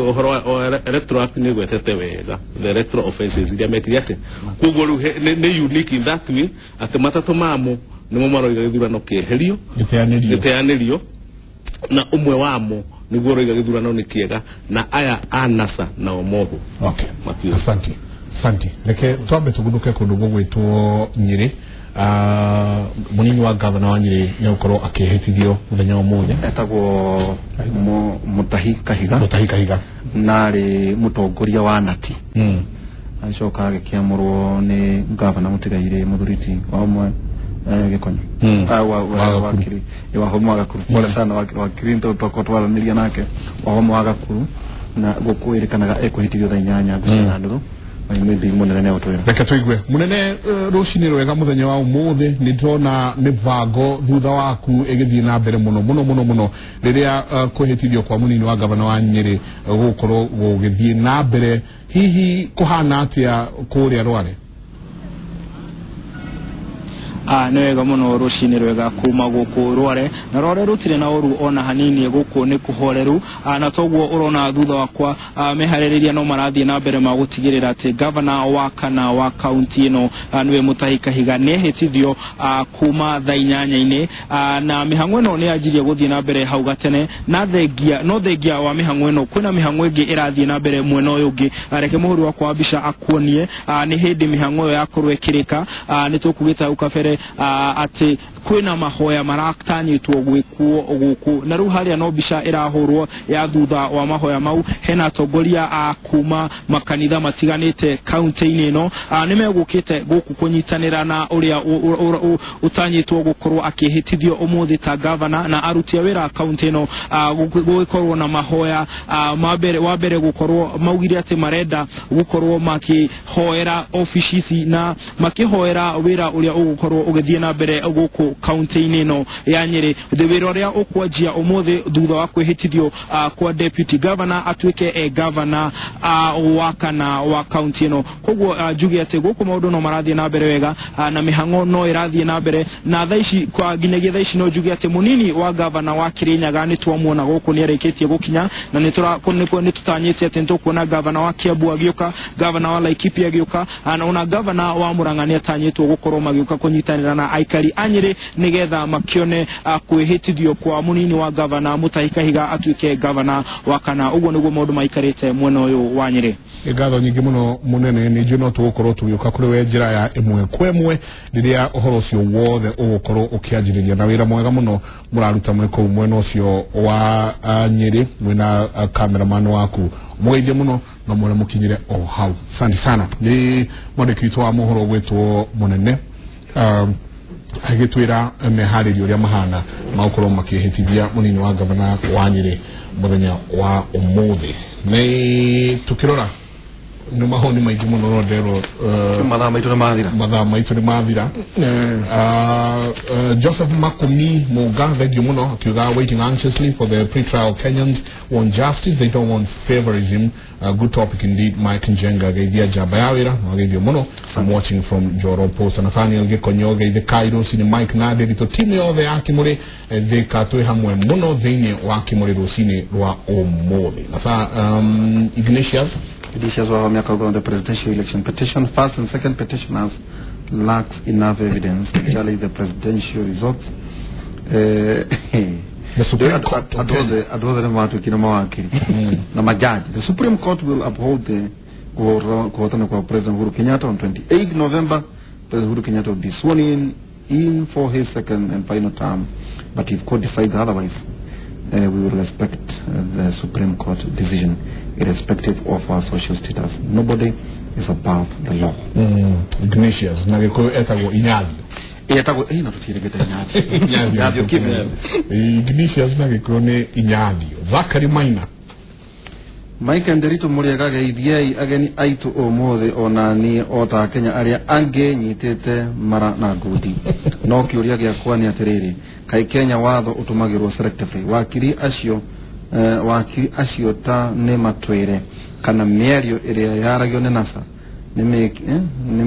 [SPEAKER 4] ũhoro wa electoral act nĩ ĩgwetete wega the electoral offences iria mekire atĩ koguo rĩu nĩ unique in that way atĩ matatũ mamo nĩmo maroiga gĩthurano kĩeherio gĩteanĩrio na ũmwe wamo nĩguo ũroiga gĩthurano nĩ kĩega na aya a NASA nao moho.
[SPEAKER 1] Okay. Asante. Asante. Reke twambe tũguthũke kũndũ gũgwĩtwo Nyĩrĩ. Mũnini wa gavana wa Nyĩrĩ nĩ gũkorwo akĩhĩtithio mũthenya wa ũmũthĩ
[SPEAKER 2] etagwo Mutahi Kahiga.
[SPEAKER 1] Mutahi Kahiga
[SPEAKER 2] na arĩ mũtongoria wa Nati agĩcoka agĩkĩamũrwo nĩ gavana Mũtigairĩ Mũthuriti wa ũmwe Gĩkonyo wa Homo wa Gakuru sana wa Kirinto twaranĩria nake wa Homo wa Gakuru na gũkwĩrĩkanaga ekũhĩtithio thaa 8 gũcina nuthu maybe munene nĩ ũtwĩra.
[SPEAKER 1] Reke tũigue munene rũcinĩ rwega mũthenya wa ũmũthĩ nĩ ndĩrona mĩbango thutha waku ĩgĩthiĩ na mbere mũno mũno mũno mũno rĩrĩa kwĩhĩtithio kwa mũnini wa gavana wa Nyĩrĩ gũgũkorwo gũgĩthiĩ na mbere hihi kũhana atĩa kũrĩa Rware?
[SPEAKER 6] Nĩ wega mũno rũcinĩ rwega kuma gũkũ Rware na Rware rũtirĩ na ũru ona hanini gũkũ nĩ kũhoreru na toguo ũrona thutha wakwa meharĩrĩria no marathiĩ na mbere ma gũtigĩrĩra atĩ gavana wa kana wa kaunti ĩno nĩwe Mutahi Kahiga nĩehĩtithio kuma thaa 8 na mĩhang'o ĩno nĩ yanjirie gũthiĩ na mbere hau gatene na thengia no thengia wa mĩhang'o ĩno kwĩna mĩhang'o ĩngĩ ĩrathiĩ na mbere mwena ũyũ ũngĩ. Reke mũhũri wakwa wa mbica akuonie nĩ hĩndĩ mĩhang'o ĩyo yakorwo ĩkĩrĩka nĩ tũkugĩte hau kabere atĩ kwĩna mahoya maratanyĩtwo gwĩkwo gũkũ na rĩu harĩa no mbica ĩrahũrwo ya thutha wa mahoya mau hena atongoria a kuma makanitha matiganĩte kaunti-inĩ ĩno nĩ megũkĩte gũkũ kũnyitanĩra na ũrĩa ũtanyĩtwo gũkorwo akĩhĩtithio ũmũthĩ ta gavana na aruti a wĩra kaunti ĩno gũgĩkorwo na mahoya wa mbere gũkorwo maugire atĩ marenda gũkorwo makĩhoera obici ici na makĩhoera wĩra ũrĩa ũgũkorwo ũgĩthiĩ na mbere gũkũ kaunti-inĩ ĩno ya Nyĩrĩ. Wĩra ũrĩa ũkwanjia ũmũthĩ thutha wa kwĩhĩtithio kwa deputy governor atuĩke governor wa kana wa kaunti ĩno. Koguo njuge atĩ gũkũ maũndũ no marathiĩ na mbere wega na mĩhang'o no ĩrathiĩ na mbere na thaa ici kwa nginyagia thaa ici no njuge atĩ mũnini wa governor wa Kirinyaga nĩ twamuona gũkũ nĩ arĩkĩtie gũkinya na nĩ tũtanyĩte atĩ nĩ tũkuona governor wa Kiambu agĩũka, governor wa Laikipia agĩũka na ona governor wa Murang'a nĩ atanyĩtwo gũkorwo magĩũka kũnyitanĩra na aikari a Nyĩrĩ nĩgetha makĩone kwĩhĩtithio kwa mũnini wa gavana Mutahi Kahiga atuĩke gavana wa kana. Ũguo nĩguo maũndũ maikarĩte mwena ũyũ wa Nyĩrĩ.
[SPEAKER 1] Ngatho nyingĩ mũno mũnene nĩ njũĩ no tũgũkorwo tũgĩũka kũrĩ we njĩra ya ĩmwe kwa ĩmwe rĩrĩa ũhoro ũcio wothe ũgũkorwo ũkĩanjĩrĩria na wĩra mwega mũno mũraruta mwĩ kũu mwena ũcio wa Nyĩrĩ mwĩna cameraman waku mũgeithie mũno na mwĩre mũkinyĩre o hau. Asante sana. Nĩ mwandĩki witũ wa mohoro ũgwĩtwo Mũnene agĩtwĩra meharĩrio ũrĩa mahana magũkorwo makĩhĩtithia mũnini wa gavana wa Nyĩrĩ mũthenya wa ũmũthĩ. Nĩ tũkĩrora Nĩ mahoni maingĩ mũno no nderwo
[SPEAKER 2] mathaa maitũ nĩ mathira.
[SPEAKER 1] Mathaa maitũ nĩ mathira. Joseph Makumi Muga, thank you mũno, akiuga waiting anxiously for the pre-trial Kenyans want justice, they don't want favorism. Good topic indeed. Mike Njenga geithia njamba ya wĩra, wageithio mũno. I'm watching from Joro Post. Nathaniel Gikonyo geithe Cairo sini Mike Nade rito timu yothe ya Kimuri thika twĩ hamwe mũno thĩinĩ wa Kimuri rũcinĩ rwa ũmũthĩ. Na Ignatius
[SPEAKER 2] Ignatius wa miaka on the presidential election petition, first and second petitioners lacks enough evidence to challenge the presidential results.
[SPEAKER 1] The Supreme Court
[SPEAKER 2] na majaji. The Supreme Court will uphold the kuhotana kwa President Uhuru Kenyatta on 28 November. President Uhuru Kenyatta will be sworn in for his second and final term, but if court decides otherwise, we will respect the Supreme Court decision, irrespective of our social status. Nobody is above the law.
[SPEAKER 1] Ignatius, na gĩkũyũ etagwo Inyathio.
[SPEAKER 2] Etagwo na tũtiĩrĩgĩte Inyathio. Inyathio kĩmwe.
[SPEAKER 1] Ignatius na gĩkũyũ nĩ Inyathio. Zachary Maina.
[SPEAKER 2] Mike Nderitu mũrĩega geithiai ageni aitũ ũmũthĩ ona niĩ o ta Kenya arĩa angĩ nyitĩte mara na ngundi. No kĩũria gĩakwa nĩ atĩrĩrĩ, kaĩ Kenya watho ũtũmagĩrwo selectively? Wakiri acio ta nĩ matwĩre kana mĩario ĩrĩa yaragio nĩ NASA nĩ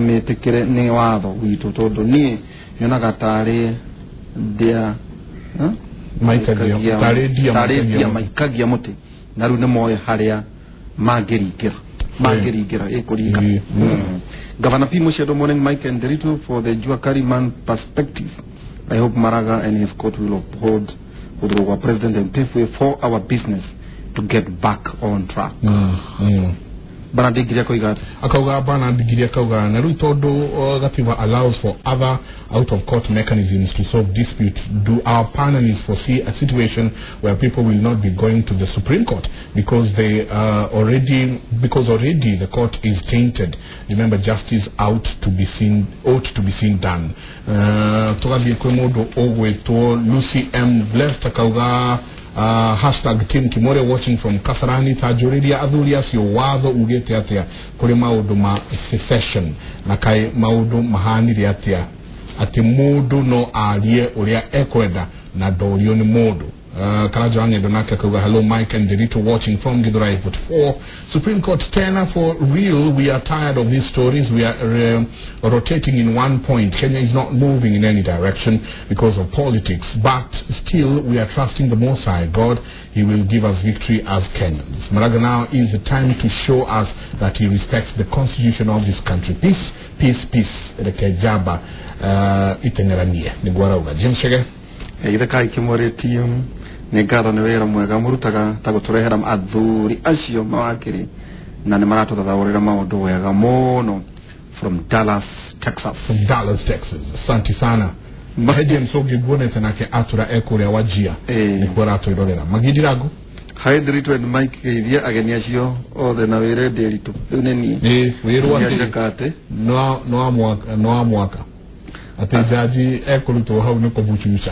[SPEAKER 2] mĩtĩkĩre nĩ watho witũ, tondũ niĩ nyonaga tarĩ ndia maikagia mũtĩ na rĩu nĩ moĩ harĩa mangĩringĩra ĩkũringa. Governor P. Mushedo, morning Mike and Nderitu. For the Jua Kali man perspective, I hope Maraga and his court will uphold our president and pave way for our business to get back on track. Bernard Giria koiga
[SPEAKER 1] akauga Bernard Giria kauga na rĩu tondũ gatiba allows for other out of court mechanisms to solve dispute, do our panelists foresee a situation where people will not be going to the Supreme Court because they already the court is tainted? Remember, justice ought to be seen done. Tugathiĩ kwĩ mũndũ ũgwĩtwo Lucy M Blessed akauga hashtag Team Kimore watching from Kasarani. Tajũrĩria athuri acio watho ugĩte atĩa kũrĩ maũndũ ma secession, na kaĩ maũndũ mahanire atĩa atĩ mũndũ no arie ũrĩa ekwenda na ndorio nĩ mũndũ. Karajo Angendo nake akauga hello Mike and Nderitu watching from Githurai 44. Supreme Court tena for real, we are tired of these stories. We are rotating in one point. Kenya is not moving in any direction because of politics, but still we are trusting the Most High God. He will give us victory as Kenyans. Maraga, now is the time to show us that he respects the constitution of this country. Peace, peace, peace. Rekejaba itengeranie niguarauga. James Chege
[SPEAKER 2] Ithe Kimuri team nĩ ngatho nĩ wĩra mwega mũrutaga ta gũtũrehera athuri acio mawakiri na nĩ maratũthathaũrĩra maũndũ wega mũno from Dallas, Texas.
[SPEAKER 1] From Dallas, Texas. Asante sana. Maheje msogi guonete nake atura ekũrĩa Wajia nĩkuo aratwĩrorera. Magindirago
[SPEAKER 2] Hi Nderitu and Mike geithia ageni acio othe na wĩre Nderitu rĩu nĩ niĩ
[SPEAKER 1] wĩrwo atĩ no mwaka atĩ jaji ekũrutwo hau nĩ kũbucuca.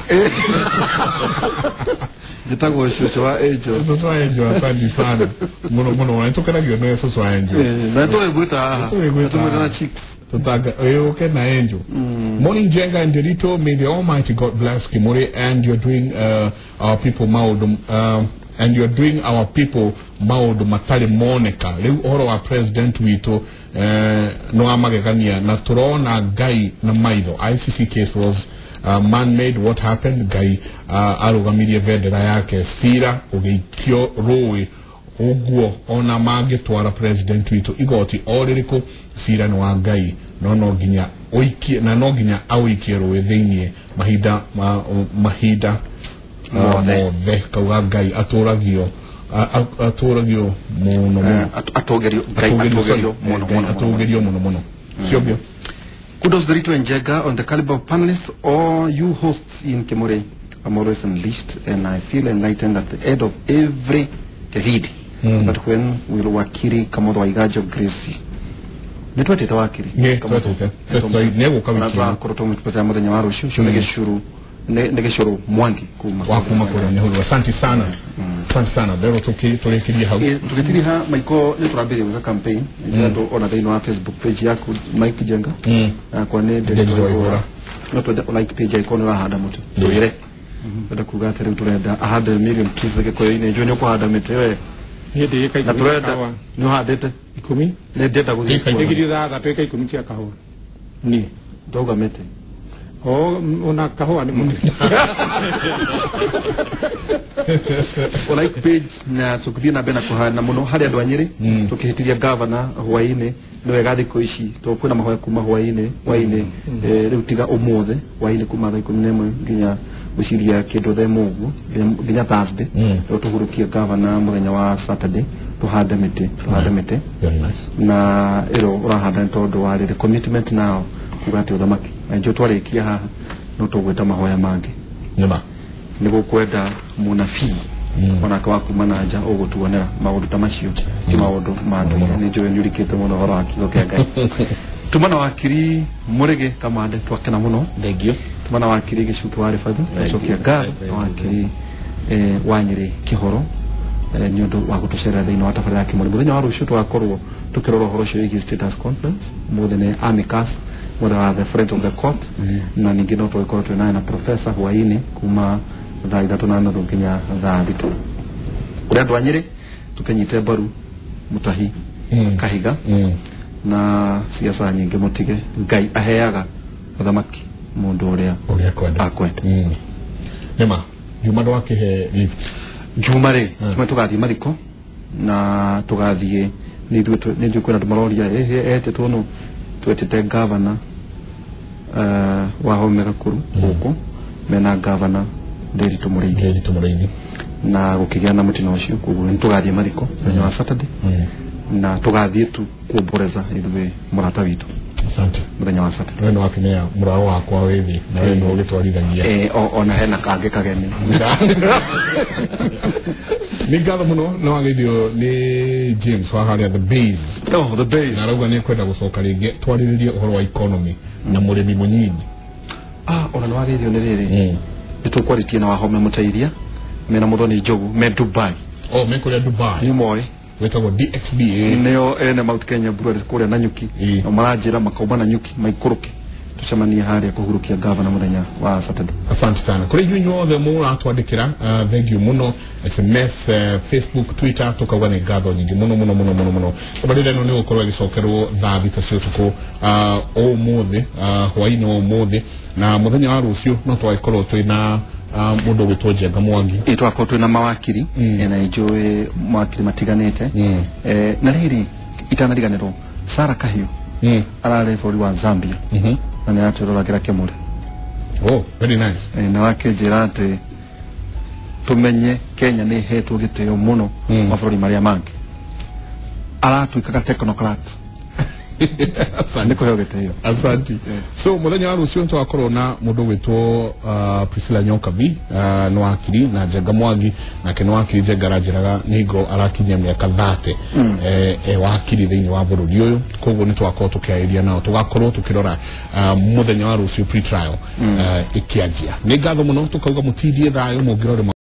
[SPEAKER 2] Njĩtagwo cũcũ wa Angel.
[SPEAKER 1] Cũcũ wa Angel, asante sana mũno mũno. Nĩtũkenagio nĩ cũcũ wa Angel.
[SPEAKER 2] Na tũgĩgwĩta haha. Tũmwĩta na chicks.
[SPEAKER 1] Tutaga okay na Angel. Morning Jenga and Nderitu, may the Almighty God bless Kimuri and you're doing our people maũndũ and you're doing our people maũndũ matarĩ moneka. Rĩu ũhoro wa president witũ no amagegania na tũrona Ngai na maitho. ICC case was man-made. What happened? Ngai arũgamirie bendera yake cira ũgĩikio rũĩ ũguo ona mangĩtwara president witũ igoti o rĩrĩkũ cira nĩ wa Ngai no nginya ũikie na no nginya awĩikie rũĩ thĩiniĩ mahinda mahinda mothe. Kauga Ngai atũragio mũno mũno, atũgerio mũno mũno. Ciobio.
[SPEAKER 2] Kudos Nderitu and Njenga on the caliber of panelists or you hosts in Kimuri. I'm always unleashed and I feel enlightened at the end of every read. But when will Wakiri Kamotho Waiganjo Grace nĩ twetĩte wakiri
[SPEAKER 1] nĩ twetĩte nĩ gũka wiki
[SPEAKER 2] twakorwo tũmũtũpatia mũthenya wa rũciũ ũcio nĩ gĩcuru nĩ gĩcuru Mwangi kuma
[SPEAKER 1] wa kuma kũrĩa Nyahururu. Asante sana. Asante sana lero tukiria hau
[SPEAKER 2] tugitiriha Michael ni turambire gwika campaign ndio ona thĩinĩ wa Facebook page yaku Mike Njenga kwa nĩ Nderitu Waihura no twende like page yaku nĩ ũrahanda mũtĩ twĩre twende kuga atĩ rĩu tũrenda 100 million trees Gĩkũyũ-inĩ njũĩ nĩ ũkũhanda mĩtĩ we
[SPEAKER 3] niĩ ndĩĩka
[SPEAKER 2] na tũrenda nĩ ũhandĩte
[SPEAKER 3] 10
[SPEAKER 2] nĩ ndĩrenda gũthiĩ
[SPEAKER 3] ndĩgirio ithathatũ ĩka 10 cia kahũa niĩ
[SPEAKER 2] ndauga mĩtĩ
[SPEAKER 3] o ona kahũa nĩ mũtĩ
[SPEAKER 2] o like page na tukithie na mbere na kuhana muno hari andu a Nyeri tukihitiria governor hwaini ni wega thikũ ici to kwina mahoya kuma hwaini riu tiga umuthi hwaini kuma thaa 11 nginya gwiciria kindu thaa ĩmwe ũguo nginya Thursday riu tuhurukie governor muthenya wa Saturday tuhande mĩtĩ na ĩro ũrahanda nĩ tondũ wa rĩrĩ commitment nao kuga atĩ ũthamaki na njũ twarĩkia haha no tũgwĩta mahoya mangĩ
[SPEAKER 1] nĩma
[SPEAKER 2] nĩ gũkwenda mũnabii onake wa kuma na nja ũgũtuonera maũndũ ta macio ti maũndũ ma ndũire nĩ njũĩ nĩ ũrikĩte mũno ũhoro wa kiugo kĩa Ngai tuma na wakiri Mũrĩgĩ Kamande twakena mũno
[SPEAKER 5] thengio
[SPEAKER 2] tuma na wakiri Gĩcuki wa Rĩbathu twacokia ngatho na wakiri wa Nyĩrĩ Kĩhoro nĩ ũndũ wa gũtũcerera thĩinĩ wa tabarĩra ya Kĩmũrĩ mũthenya wa rũciũ tũgakorwo tũkĩrora ũhoro ũcio wĩgiĩ status conference mũthĩ nĩ amicus mũthenya wa the friends of the court na ningĩ no tũgĩkorwo twĩ naye na professor hwainĩ kuma thaa 3:30 nginya thaa 6 kũrĩ andũ a Nyĩrĩ tũkĩnyite mbaru Mutahi Kahiga na siasa nyingĩ mũtige Ngai aheaga ũthamaki mũndũ ũrĩa akwenda
[SPEAKER 1] nĩma Juma ndwakĩhe lift
[SPEAKER 2] Juma rĩ Juma tũgathiĩ mariko na tũgathiĩ nĩ ithuĩ kwĩna andũ maroria etĩtwo nũ twetĩte governor wa Home Gakuru gũkũ mena governor Nderitu Mũrĩithi na gũkĩgĩa na mũtino ũcio koguo nĩ tũgathiĩ mariko mũthenya wa Saturday na tũgathiĩ tu kuomboreza ithuĩ mũrata witũ
[SPEAKER 1] asante
[SPEAKER 2] mũthenya wa Saturday
[SPEAKER 1] we nĩ wakĩmenya mũrago wakwa wĩ thĩ na we nĩ ũgĩtwarithagia
[SPEAKER 2] ona hena kangĩ kageni
[SPEAKER 1] nĩ ngatho mũno nĩ wageithio nĩ James wa harĩa the base
[SPEAKER 2] oh the base
[SPEAKER 1] na arauga nĩ ekwenda gũcoka rĩngĩ twarĩrĩrie ũhoro wa economy na mũrĩmi mũnyinyi
[SPEAKER 2] ona nĩ wageithio nĩ rĩrĩ nĩ tũkwarĩtie na Wahome Mũteithia mena Mũthoni Njogu me Dubai
[SPEAKER 1] oh me kũrĩa Dubai
[SPEAKER 2] nĩ moĩ
[SPEAKER 1] wĩtagwo DXB
[SPEAKER 2] nĩo ene Mount Kenya Breweries kũrĩa Nanyuki na maranjĩra makauma Nanyuki maikũrũke tucemanie harĩa kũhurukia gavana mũthenya wa Saturday
[SPEAKER 1] asante sana kũrĩ inyuĩ inyuothe mũratwandĩkĩra thank you mũno SMS Facebook Twitter tukauga nĩ ngatho nyingĩ mũno mũno mũno mũno mũno tabarĩra ĩno nĩ gũkorwo ĩgĩcokerwo thaa 6 cia ũtukũ ũmũthĩ hwaĩ-inĩ wa ũmũthĩ na mũthenya wa rũciũ no twagĩkorwo twĩna mũndũ ũgwĩtwo Njenga Mwangi
[SPEAKER 2] twakorwo twĩna mawakiri na njũĩ mawakiri matiganĩte na rĩrĩ itanariganĩrwo Sarah Kahiu ararĩ bũrũri wa Zambia na nĩ aratwĩroragĩra Kĩmũrĩ
[SPEAKER 1] oh very nice
[SPEAKER 2] na wakĩnjĩra atĩ tũmenye Kenya nĩ ĩhetwo gĩtĩo mũno mabũrũri marĩa mangĩ aratuĩkaga technocrat nĩ kũheo gĩtĩo
[SPEAKER 1] asante so mũthenya wa rũciũ tũgakorwo na mũndũ ũgwĩtwo Priscilla Nyokabi nĩ wakiri na Njenga Mwangi nake nĩ wakiri Njenga aranjĩraga nĩngo arakinyia mĩaka 30 wakiri thĩinĩ wa bũrũri ũyũ koguo nĩ tũgakorwo tũkĩarĩria nao tũgakorwo tũkĩrora mũthenya wa rũciũ pre-trial ĩkĩanjia nĩ ngatho mũno tũkauga mũtindie thayũ mũngĩrore